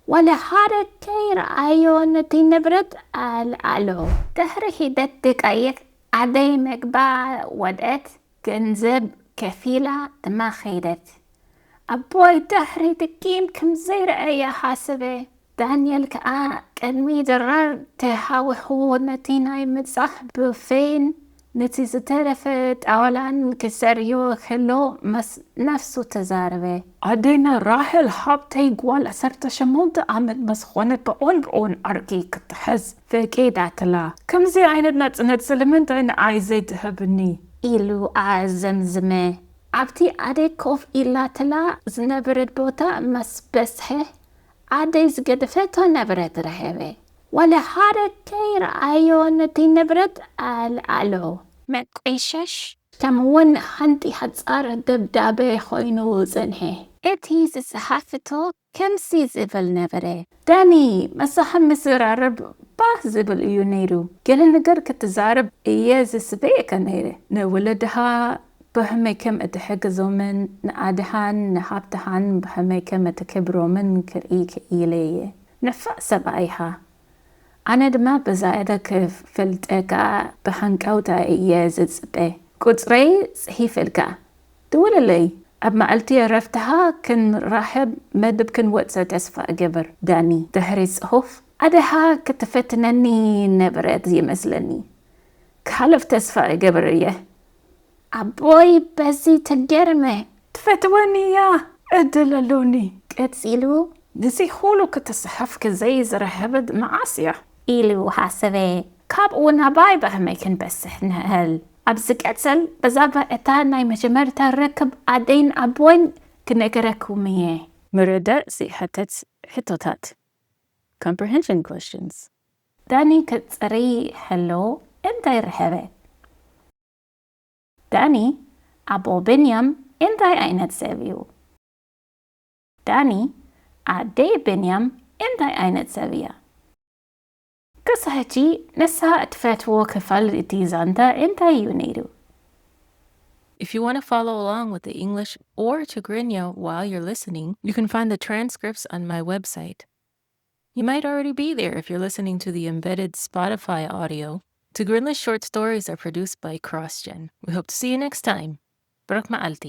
ወለ ሓደ ከይረኣዮ ነቲ ንብረት ኣልዓሎ። ድሕሪ ሒደት ደቃይቕ ኣደይ መግባ ወድአት፣ ገንዘብ ከፊላ ድማ ኸይደት። ኣቦይ ድሕሪ ድቂም ከም ዘይረኣያ ሓሰበ። ዳንኤል ከኣ ቅድሚ ድራር ተሃዊኹ ነቲ ናይ ምብጻሕ ቡፌን ነቲ ዝተረፈ ጣውላን ክሰርዮ ከሎ ምስ ነፍሱ ተዛረበ። ኣዴና ራሄል ሃብተይ ጓል ዓሰርተ ሸሞንተ ዓመት ምስ ኾነት ብኦን ብኦን ዓርኪ ክትሕዝ ፈቂዳትላ። ከምዚ ዓይነት ናጽነት ስለምንታይ ንዓይ ዘይትህብኒ? ኢሉ ኣዘምዝመ። ኣብቲ ኣደይ ኮፍ ኢላትላ ዝነበረት ቦታ ምስ በጽሐ ኣደይ ዝገደፈቶ ንብረት ረኸበ። ወለ ሓደ ከይረኣዮ ነቲ ንብረት ኣልዓሎ። መቆሸሽ ከምኡውን ሓንቲ ሓጻር ደብዳቤ ኮይኑ ጸንሐ። እቲ ዝጸሓፈቶ ከምዚ ዝብል ነበረ። ዳኒ፣ ምሳኻ ምዝራረብ ባህ ዝብል እዩ ነይሩ። ገለ ነገር ክትዛረብ እየ ዝጽበየካ ነይረ። ንወለድኻ ብኸመይ ከም እትሕግዞምን ንኣድሃን ንሃብትኻን ብኸመይ ከም እተክብሮምን ክርኢ ክኢለ እየ። ንፉዕ ሰብኣይ ኢኻ። ኣነ ድማ ብዝያዳ ክፈልጠካ ብሃንቀውታ እየ ዝጽበ። ቁጽረይ ጽሒፈልካ። ደውለለይ። ኣብ መዓልቲ ዕረፍትኻ ክንራኸብ መደብ ክንወጽእ ተስፋ እገብር። ዳኒ፣ ድሕሪ ጽሑፍ ኣደኻ ክትፈትነኒ ነበረት ይመስለኒ። ክሓልፍ ተስፋ እገብር እየ። ኣቦይ በዚ ተገርመ። ትፈትወኒ እያ፣ ዕድል ኣሎኒ። ቀጺሉ፣ ነዚ ኩሉ ክትጽሕፍ ግዜ ዝረኸበት መዓስ እያ? ኢሉ ሓሰበ። ካብኡ ናባይ ብኸመይ ክንበጽሕ ንኽእል? ኣብ ዝቀጽል ብዛዕባ እታ ናይ መጀመርታ ርክብ ኣደይን ኣቦይን ክነግረኩም እየ። ምርዳእ ዘይሓትት ሕቶታት። Comprehension questions. ዳኒ ክጽሪ ከሎ እንታይ ረኸበ? ዳኒ፣ ኣቦ ብንያም እንታይ ዓይነት ሰብ እዩ? ዳኒ፣ ኣደይ ብንያም እንታይ ዓይነት ሰብ እያ? ክሳብ ሕጂ ንሳ እትፈትዎ ክፋል እቲ ዛንታ እንታይ እዩ ነይሩ? If you want to follow along with the English or Tigrinya while you're listening, you can find the transcripts on my website. You might already be there if you're listening to the embedded Spotify audio. Tigrinya short stories are produced by CrossGen. We hope to see you next time. ብሩኽ መዓልቲ።